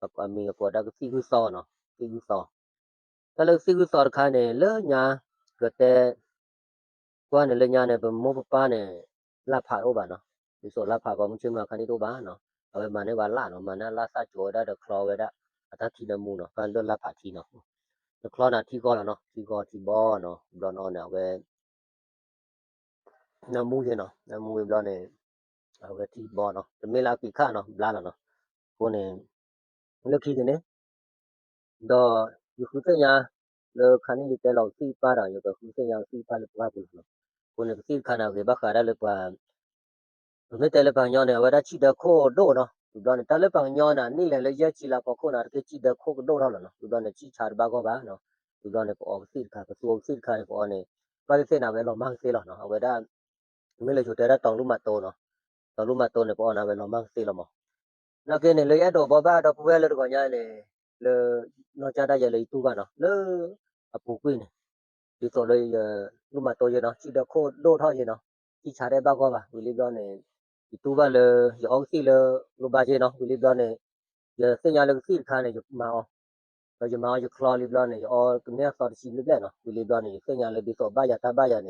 အမံၤအကိးဒၣ်ကသံၣ်ဂုၢ်သီနီၤ, သံၣ်ဂုၢ်သီ, တၢ်လၢကသံၣ်ဂုၢ်သီတခါန့ၣ် လၢညါ ကတဲ ကွၢ်န့ၣ်လၢညါန့ၣ် ပမိၢ်ပပၢ်န့ၣ် လၢ်ဖးတအိၣ်ဘၣ်နီၤ, ဒ်သိးလၢ်ဖးပှၤမုၢ်ဆ့ၣ်မုၢ်ခါန့ၣ်တအိၣ်ဘၣ်နီၤ, အဝဲမၤန့ၢ်ပှၤလၢ်နီၤ, မၤန့ၢ်လၢ်သၣ်ကၠိဝဲဒၣ်ဒီးချီဝဲဒၣ် အတၢ်ထံနၢမူနီၤ, ပှၤလၢလၢ်ဖးထံနီၤ, တချီန့ၣ်ထံဂီၢ်လီၤနီၤ, ထံဂီၢ်ထံဘီနီၤ, ဘျီနီၤန့ၣ် အဝဲ နၢမူယ့ၤနီၤ, နၢမူဝံၤဘျီန့ၣ် အဝဲထံဘီနီၤ, တမ့ၢ်လၢအက့ၤခါနီၤ, ဘျါလီၤနီၤ, အဃိန့ၣ် လၢခံက့ၤန့ၣ် ဒီးယဃုသ့ၣ်ညါ လၢခါန့ၣ်ယတဲလီၤကသံၣ်တဖၣ်ဒီး ယကဃုသ့ၣ်ညါကသံၣ်တဖၣ်လၢပှၢ်ပူၤလီၤနီၤ, အဃိန့ၣ် ကသံၣ်တခါန့ၣ် အဂ့ၤဘၣ်ဃးဒၣ်လၢပှၤ ပမ့ၢ်တဲလၢပှၤကညီန့ၣ် အဝဲဒၣ်ဆံၣ်ဒၢခိၣ်ဒိၣ်နီၤ, ဝံၤဘျီန့ၣ် တၢ်လၢပှၤကညီန့ၣ် နံၣ်လဲၤလၢယဲၢ်ဆံလါဖီခိၣ်န့ၣ် တက့ၢ်ဆံၣ်ဒၢခိၣ်ကဒိၣ်ထီၣ်လီၤနီၤ, ဝံၤဘျီန့ၣ် ဆံၣ်ဆါတဘၣ်ဂီၢ်ဘၣ်နီၤ, ဝံၤဘျီန့ၣ် ပအီကသံၣ်တခါ ပသူအီကသံၣ်တခါန့ၣ် ပအီန့ၣ် ဘၣ်သ့ၣ်သ့ၣ်န့ၣ် အဝဲလီၤမၢ်ကသ့လီၤနီၤ, အဝဲဒၣ် မ့ၢ်လၢယိၤတဲဒၣ်တီၤလူၢ်မးတိၤနီၤ, တီၤလူၢ်မးတိၤန့ၣ် ပအီန့ၣ် အဝဲလီၤမၢ်ကသ့လီၤမး, နာ်က့န့ၣ် လၢယအဲၣ်ဒိးဘိးဘၣ်ဒီပုၢ်ဝဲၢ်လၢတဂီၤညါန့ၣ် လၢ နီၢ်ကၠၢ်တၢ်ယဲလၢယတူၢ်ဘၣ်နီၤ, လၢ အပူၤကွံာ်န့ၣ် ဒ်သိးလၢယ လူၢ်မးတိၤယ့နီၤ, ဆံၣ်ဒၢခိၣ်ဒိၣ်ထီၣ်ယ့နီၤ, ဆံၣ်ဆါတဘၣ်ဂီၢ်ဘၣ်, ဝံၤလံဘျီန့ၣ် ယတူၢ်ဘၣ်လၢ ယအီကသံၣ်လၢ လိၣ်ဘၣ်ယ့နီၤ, ဝံၤလံဘျီန့ၣ် ယသ့ၣ်ညါလၢကသံၣ်တခါန့ၣ် ယမၤအီၤ, ဒီးယမၤအီၤယချီလံဘျီန့ၣ် ယအီကန့ၢ်အသီတဆံဘျဲၣ်ဘျဲၣ်နီၤ, ဝံၤလံဘျီန့ၣ် ယသ့ၣ်ညါလၢဒ်သိးဘၣ်ယၤတၢ်ဘၣ်ယၤန့ၣ်